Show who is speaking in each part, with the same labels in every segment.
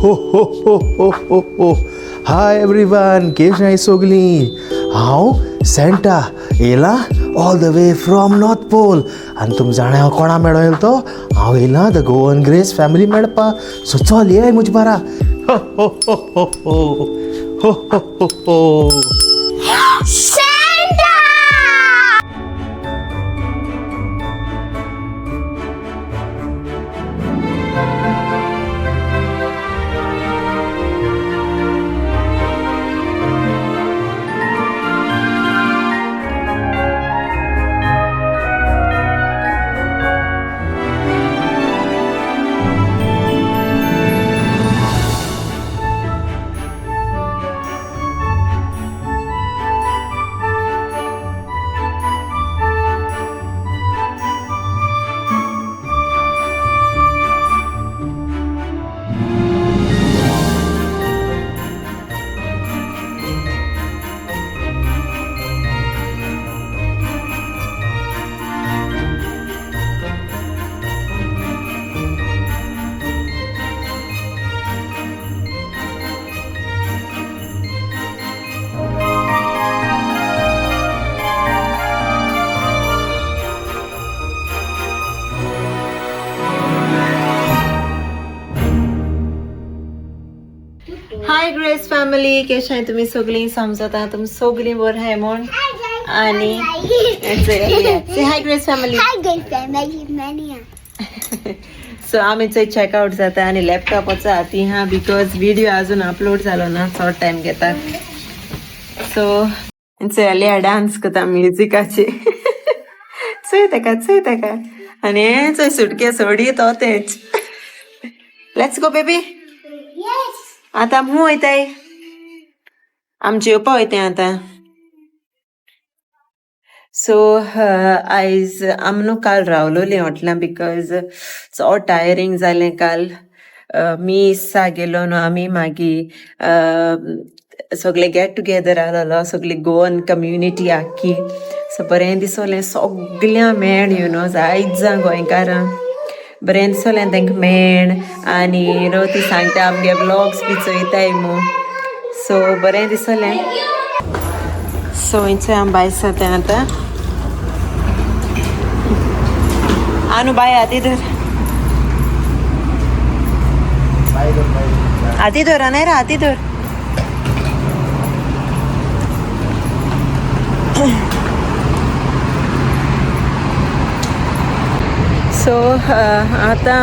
Speaker 1: हो हो हो हो हो हो. हाय एवरीवन, केश सोगली. हांव सँटा येयला all the way from North Pole. आनी तुमी जाणा हांव कोणा मेळो येयलो तो? हांव येयला the Goan grace family मेळपा. सो चल येय म्हजे बारा. हो हो हो हो हो हो हो हो हो.
Speaker 2: Santa!
Speaker 3: Hi Grace family, केश आहे तुम्ही सगळी? समजता तुम सगळी बरं आहे म्हण. आणि say hi Grace family.
Speaker 2: Hi, Grace family. Mania.
Speaker 3: So आमी चोय चेकआउट जाता आणि लॅपटॉपाचो हाती हा, because video अजून अपलोड जालो ना, चड टायम घेता. सो चोय डान्स करता म्युजिकाचे. चोय तेका, चोय तेका. आनी हें चोय सुटके सोडी तो तेच. Let's go baby.
Speaker 2: Yes.
Speaker 3: आतां आमी खूंय वयताय? आमी जेवपा वयताय आतां. सो आयज आमी न्हू काल रावलोली हॉटलां because चड टायरींग जालें काल. मिसा गेलो न्हू आमी, मागीर सगळे गेट टुगेदर आहलोलो, सगळी गोवन कम्युनिटी आख्खी. सो बरें दिसोलें सगळ्यां मेळ, you know, जायत जाण गोंयकारां. बरें दिसोलें तेंकां मेळ. आनी you know ती सांगता आमगे व्लॉग्स बी चोयताय मू. सो बरें दिसोलें. सो इंचे आमी भायर सरता आतां. आनू बाय, हाती धर, हाती धर. नाही रे, हाती धर. सो आतां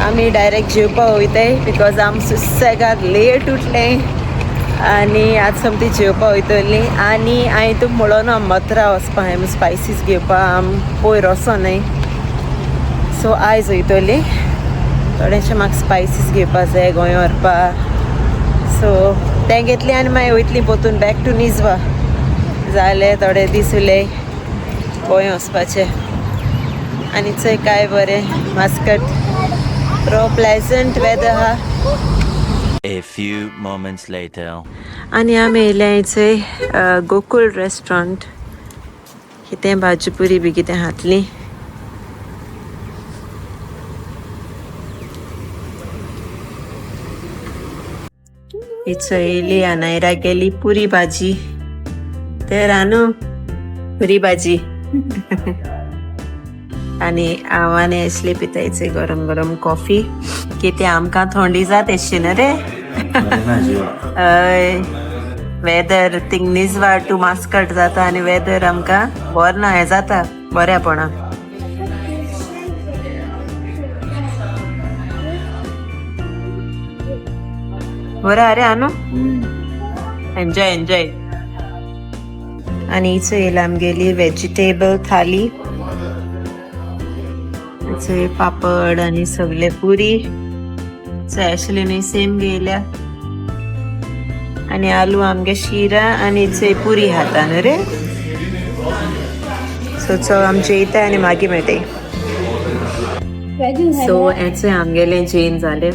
Speaker 3: आमी डायरेक्ट जेवपा वयताय because आम सुसेगाद लेट उठले आनी आतां सोमती जेवपा वयतली. आनी हांवें तुका म्हणलो ना मथुरा वचपा हांवें स्पायसीस घेवपा, आम पयर वचो न्हय. सो आयज वयतली, थोडेशें म्हाका स्पायसीस घेवपा जाय गोंय व्हरपा. सो तें घेतली आनी मागीर वयतली पोतून बॅक टू निजवा. जाले थोडे दीस उरले गोंय वचपाचे. आनी चोय काय बरें मास्कट बरो प्लेजंट वेदर आहा.
Speaker 4: A few moments later.
Speaker 3: आनी आमी येयले चोय गोकूळ रेस्टॉरंट. कितें भाजी पुरी बी कितें खातली. ही चोयली अनायरा गेली पुरी भाजी. ते रानू पुरी भाजी. आनी हांव आनी एशली पितायचे गरम गरम कॉफी. कितें आमकां थंडी जाता एशी न्हू रे. हय, वेदर थिंग निजवा टू मास्कट जाता आनी वेदर आमकां बरें ना हें जाता बऱ्यापणा. बरें अरे आनू, एन्जॉय एन्जॉय. आनी चोयला आमगेली वेजिटेबल थाली. चोय पापड आनी सगळे पुरी. चोय एशलीनूय सेम घेयल्या. आनी आलू आमगे शिरा आनी चोय पुरी खाता न्हू रे. सो चल आमी जेयता आनी मागीर मेळटाय. सो हेंचोय आमगेलें जेवन जालें.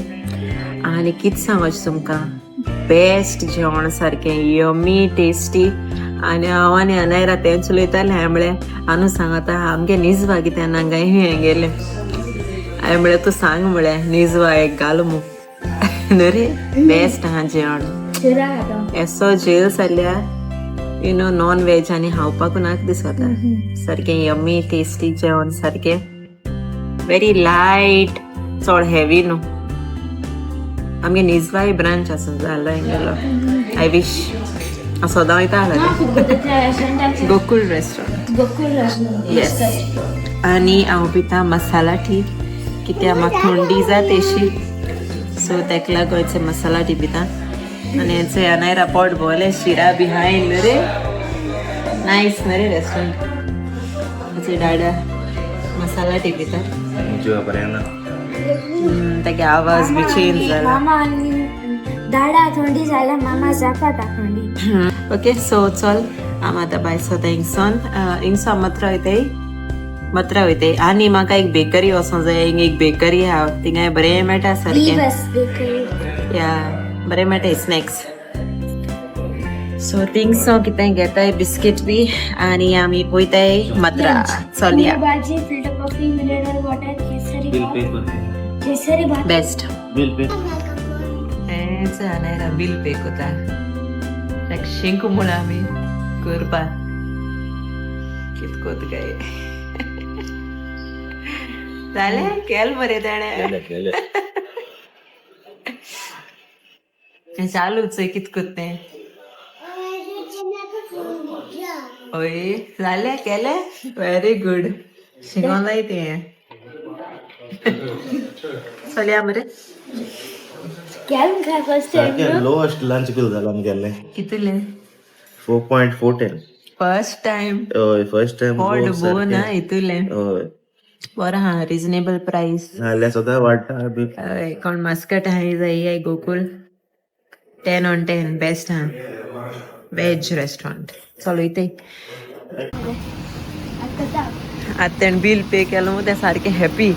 Speaker 3: आनी कितें सांगचें तुमकां, बेस्ट जेवण सारकें यमी टेस्टी. आनी हांव आनी अनायरा तेंच उलयतालें. हांवें म्हळें आनू सांगता आमगे निजवा कितें नांगा हें गेलें. हांवें म्हळें तूं सांग म्हळें निजवा एक घाल मू. न्हू रे, बेस्ट आहा जेवण. एसो जेल जाल्यार you know non veg आनी खावपाक नाक दिसता. सारकें यम्मी टेस्टी जेवण, सारकें व्हेरी लायट, चड हेवी न्हू. आमगे निजवाई ब्रांच आसूं जालो हेंगेलो. I wish हांव सदां वयता आसलें गोकुळ रेस्टॉरंट. येस. आनी हांव पिता मसाला टी, कित्याक म्हाका थंडी जाता तेशी, सो तेका लागून मसाला टी पिता. आनी हेंचे अनायरा पोट भोले, शिरा बिहायंड रे. नायस न्हू रे रेस्टॉरंट? हेचे डाडा मसाला टी पिता. तेगे आवाज बी चेंज जाला.
Speaker 2: मामा आनी दाडा थंडी जाल्यार मामा जाता थंडी.
Speaker 3: ओके, सो चल, आम आतां भायर सोता हिंगसोन. हिंगसोन मथुरा वयताय, मथुरा वयताय. आनी म्हाका एक बेकरी वचों जाय. हिंग एक बेकरी आहा, थिंगाय बरें मेळटा सारकें.
Speaker 2: बीवस बेकरी.
Speaker 3: या, बरें मेळटा स्नॅक्स. सो थिंगसो कितें घेताय, बिस्कीट बी, आनी आमी वयताय मथुरा. चलया.
Speaker 2: भाजी, फिल्टर कॉफी, मिनरल वॉटर, केसरी भात, केसरी भात.
Speaker 3: बेस्ट. हेंच आनायरा बिल पे कोता. ताका शिंक म्हूण आमी करपा कितकोत काय जालें केल मरे तेणें. हें चालूच कितकोत तें. हय, जालें, केलें. Very good. शिकोन जाय तें. चलया मरे.
Speaker 2: केल काय first time?
Speaker 1: Lowest lunch bill जाला आमगेलें.
Speaker 3: कितलें?
Speaker 1: 4.410.
Speaker 3: First time.
Speaker 1: हय, फर्स्ट टायम.
Speaker 3: पोट भोव ना इतुलें.
Speaker 1: हय.
Speaker 3: बरें हा, रिजनेबल प्रायस.
Speaker 1: नाल्यार सदां वाडटा बी.
Speaker 3: हय, कोण मस्कट हाय जाय गोकुल 10 on 10 best हा वेज रेस्टॉरंट. चलो इथे.
Speaker 2: आता.
Speaker 3: आतां तेणें बील पे केलो, तें सारकें हॅपी.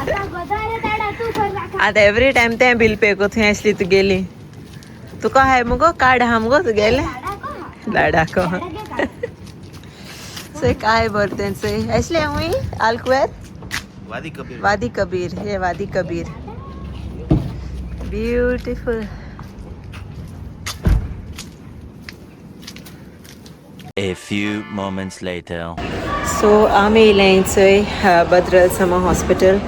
Speaker 2: आता गोदारे दाडा तू कर नाका.
Speaker 3: आतां एवरी टायम तें बील पे कोत थंय आसली तुगेली. तुका हाय मुगो कार्ड आहा मुगो तुगेलें?
Speaker 2: दाडा को.
Speaker 3: लाडाको.
Speaker 2: दाडा घे.
Speaker 3: चोय काय बरें तें चोय. आसलें हूंय आल्कुएर.
Speaker 1: वादी कबीर.
Speaker 3: वादी कबीर, हे वादी Kabir beautiful.
Speaker 4: A few moments later.
Speaker 3: So आमी येयले चोय बद्रल समा हॉस्पिटल,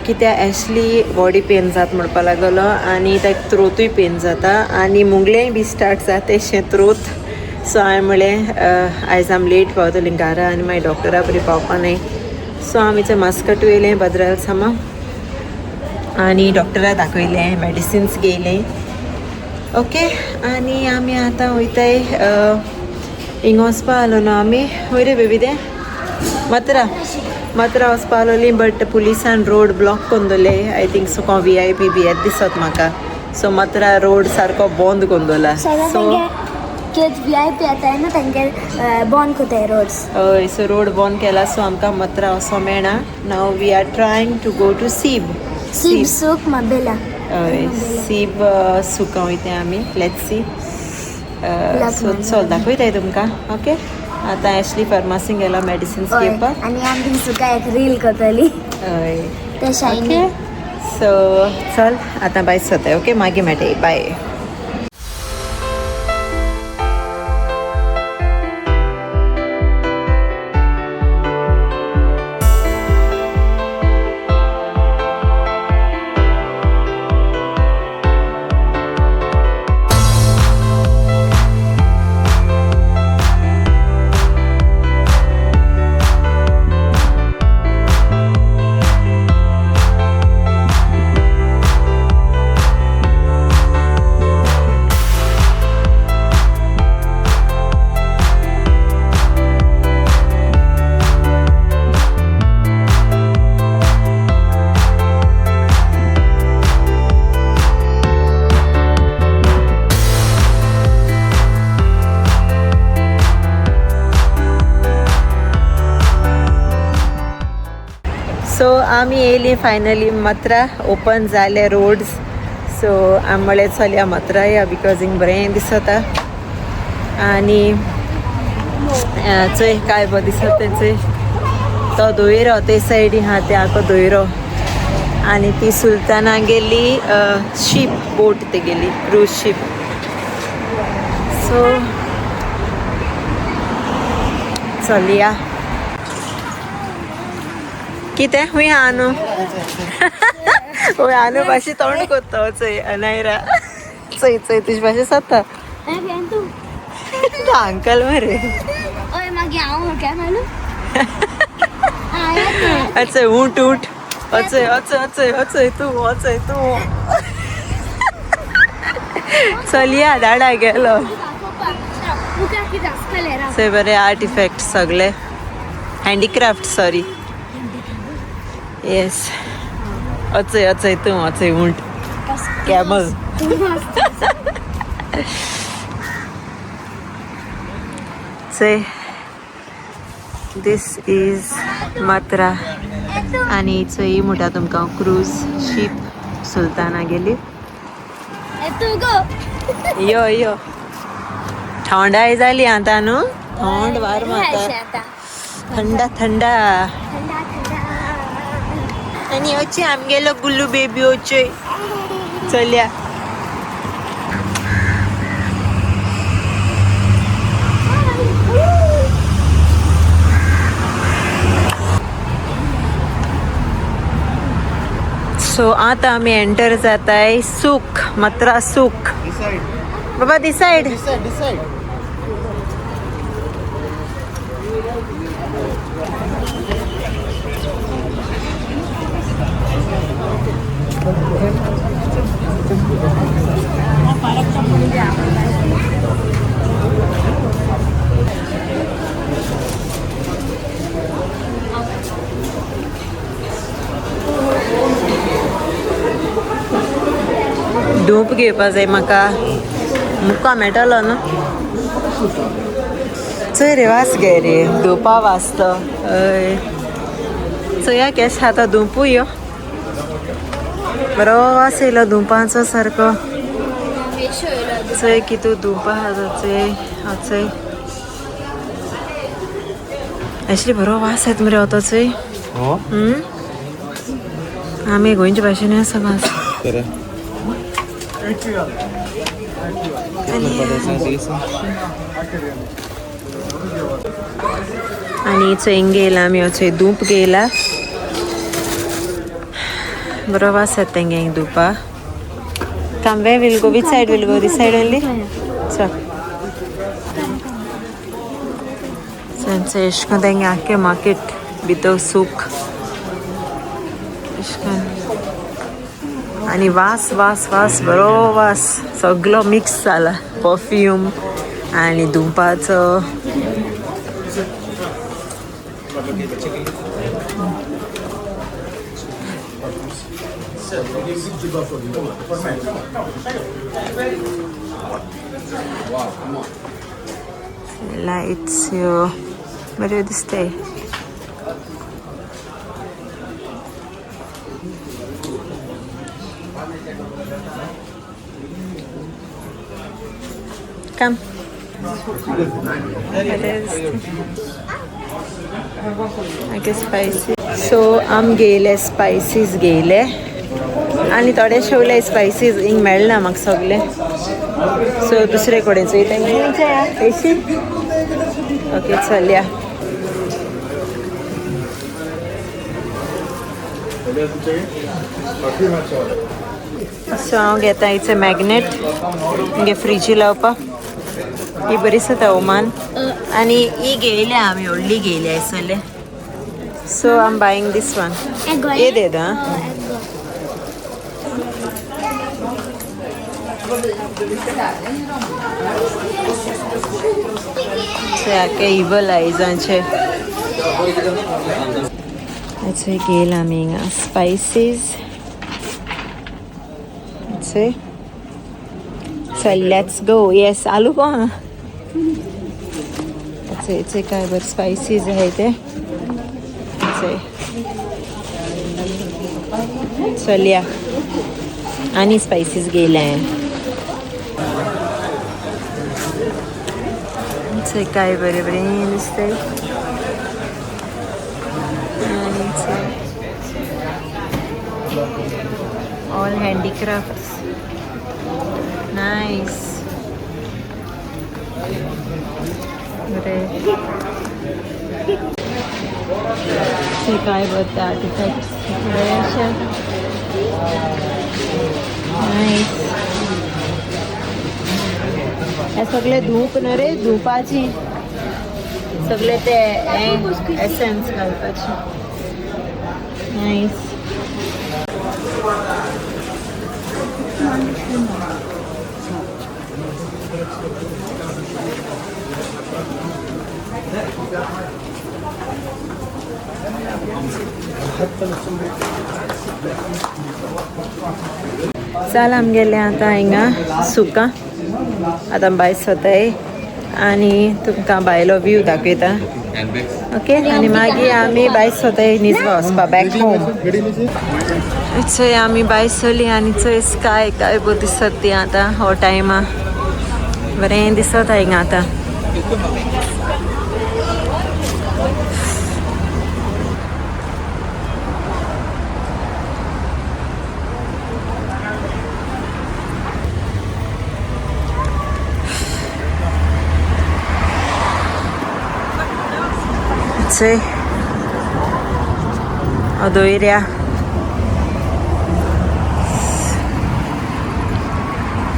Speaker 3: कित्याक एशली बॉडी पेन जात म्हणपा लागलो आनी ताका त्रोतूय पेन जाता आनी मुंगलेंय बी स्टार्ट जाता तेशें त्रोत. सो हांवें म्हणलें, आयज आमी लेट पावतलीं घरा आनी मागीर डॉक्टरा बरी पावपा न्हय. सो आमी थंय मास्कटू येयलें बद्रल समा आनी डॉक्टरा दाखयलें, मेडिसिन्स घेयलें. ओके, आनी आमी आतां वयताय. हिंगा वचपा आलो न्हू आमी, वयर रे बेबी तें मथुरा. मथुरा वचपा आलोली, बट पुलिसान रोड ब्लॉक करून दवरले. I think so कोण VIP B येत दिसत म्हाका. सो मथुरा रोड सारको बंद करून दवरला.
Speaker 2: सगळं
Speaker 3: सो
Speaker 2: तेंगे VIP येताय न्हू, तेंगे बंद कोताय रोड्स.
Speaker 3: हय, सो रोड बंद केला, सो आमकां मथुरा वचों मेळना. Now we are trying to go to Seeb.
Speaker 2: Sieve सुक मबेला.
Speaker 3: हय, सीब सुका वयता आमी. Let's see. सो चल, दाखयताय तुमकां. ओके, आतां एशली फार्मासीन गेला मेडिसिन्स घेवपाक.
Speaker 2: आनी आमी सुका एक रील करतली.
Speaker 3: हय.
Speaker 2: ते शायनी.
Speaker 3: ओके, सो चल, आतां बाय सोताय. ओके, मागीर मेळटाय, बाय. सो आमी येयली फायनली मथुरा. ओपन जाले रोड्स. सो आमी म्हणलें चलया मथुरा या, because हिंग बरें दिसता. आनी चोय काय बरें दिसता तें चोय. तो दोयरो ते सायडी आहा, ते आखो दोयरो. आनी ती सुलताना गेली शीप बोट ती गेली क्रूज शीप. सो चलया. कितें हुंय आहा न्हू? हय आनू भाशे तोंड कोत्ता चोय अनायरा. चोय चोय तुजे भाशे जाता. तो अंकल मरे. अच्छा उठ उठ. अचय अचय अचय अचय तूं अचय तूं. चलया दाडा गेलो. चोय बरे आर्ट इफेक्ट सगळे हँडीक्राफ्ट सॉरी. येस अचय अचय तूं अचय उंट कॅमल. चोय this is Matra. आनी चोय म्हणटा तुमकां क्रूज शीप सुलताना गेली. यो यो थंडाय जाली आतां न्हू. थंड वार मारता. थंडा थंडा. आनी अचे आमगेलो गुल्लू बेबी ओचे. चलया. सो आता आमी एंटर जाताय सूक मत्रा सूक. बाबा this side. धूप घेवपा जाय म्हाका. मुका मेळटलो न्हू. चोय रे वास गे रे धुपा वास तो. हय चोया केश आतां धुपूय यो. बरो वास येयलो धुपाचो सारको. चोय कितू धुपा आहा चोय चोय. एक्चुली बरो वास येता मरे आतां चोय. आमी गोंयचे भाशेन आसा वास. आनी चोय गेला आमी चोय धूप गेला. बरो वास येता तेंगे धुपा. Come, where we'll go? Which side we'll go? This side only? So. So, एशको तेंगे आख्खे मार्केट भितर सूक एशकोन. आनी वास वास वास बरो वास सगलो मिक्स जाला. परफ्यूम आनी धुवपाचो. लायट्स ह्यो बऱ्यो दिसताय. Come. Okay, spicy. So आम गेले स्पायसीस गेले आनी थोडे शेवले स्पायसीस हिंग मेळना म्हाका सगळे. सो दुसरे कडेन चोयता. ओके चलया. सो हांव घेता it's a magnet मुगे फ्रिजी लावपाक. ही बरी दिसता ओमान. आनी ही घेयल्या आमी व्हडली घेयल्या आसले. So I am buying this one. ये दे दा. इवल आयजांचे घेयला आमी हिंगा स्पायसीस. चल let's go. Yes आलू कोण काय बरं स्पायसीज आहे ते. चलया आनी स्पायसीस गेले. काय बरें बरें दिसतंय. All handicrafts. Nice. बरें. काय बघता आर्टिफॅक्ट्स बरें. नायस. हे सगळे धूप न्हू रे, धुपाची सगळे ते एसेन्स घालपाचे. नायस. चल आमगेले आतां हिंगा सुका. आतां भायर सोताय आनी तुमकां भायलो व्यू दाखयता. ओके, आनी मागीर आमी भायर सोताय निजवा वचपा, बॅक होम. चोय आमी भायर सरली आनी चोय स्काय काय बरी दिसता ती आतां हो टायमा. बरें दिसता हिंगा आतां. चोय दयऱ्या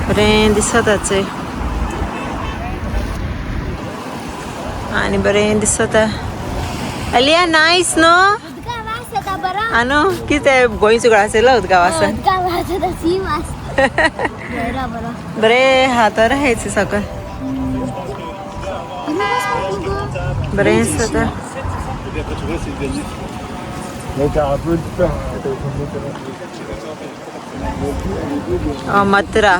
Speaker 3: बरें दिसता चोय आनी बरें दिसता. अलिया नायस न्हू?
Speaker 2: उदका वास येता बरो.
Speaker 3: आनो कितें गोंयचो आशिल्लो उदका वासान.
Speaker 2: उदका वास येता, सी वास. बरो बरो.
Speaker 3: बरें हातार आहाय सकयल. बरें दिसता. मथुरा.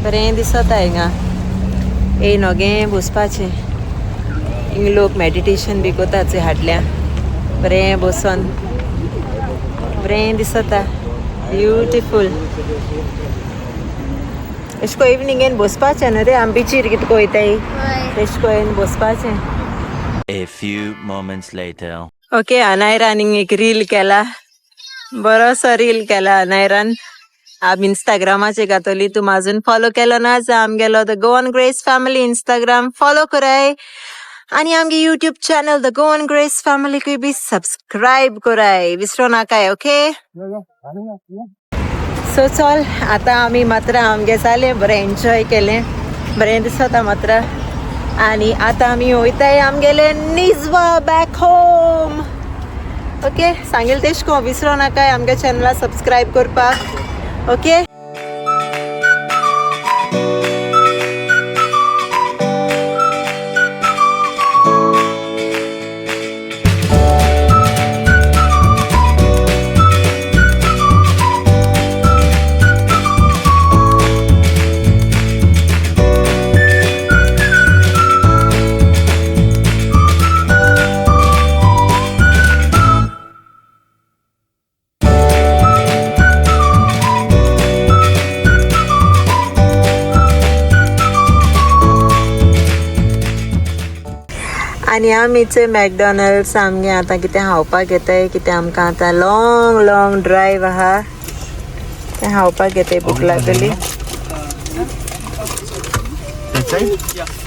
Speaker 3: बरें दिसता हिंगा. येयन ओगे बसपाचें. हिंग लोक मेडिटेशन बी करता चोय हाडल्या. बरें बसोन बरें दिसता. ब्युटिफूल. एशको इवनिंगेन बसपाचें न्हू रे. आमी बिचीर कितें वयताय तेशको येवन बसपाचें.
Speaker 4: A few moments later.
Speaker 3: Okay, अनायरान हिंग एक रील केला, बरोसो रील केला अनायरान. आमी इंस्टाग्रामाचेर घातली. तूं अजून फॉलो केलो ना जाल्यार आमगेलो the Goan Grace family Instagram follow कराय आनी आमगे YouTube channel the Goan grace फॅमिलीकूय B subscribe कराय विसरो नाकाय. ओके, सो चल आतां आमी मात्र आमगे जालें, बरें एन्जॉय केलें, बरें दिसता मात्र. आनी आतां आमी वयताय आमगेले निजवा बॅक होम. ओके, सांगेल तेश को विसरो नाकाय आमगे चॅनला सबस्क्रायब करपाक. ओके. आनी आमीच मॅकडॉनल्ड्स आमगे आतां कितें खावपाक घेताय. कितें आमकां आतां लॉंग लॉंग ड्रायव आहा, तें खावपाक घेताय. भूक लागली.
Speaker 1: That side?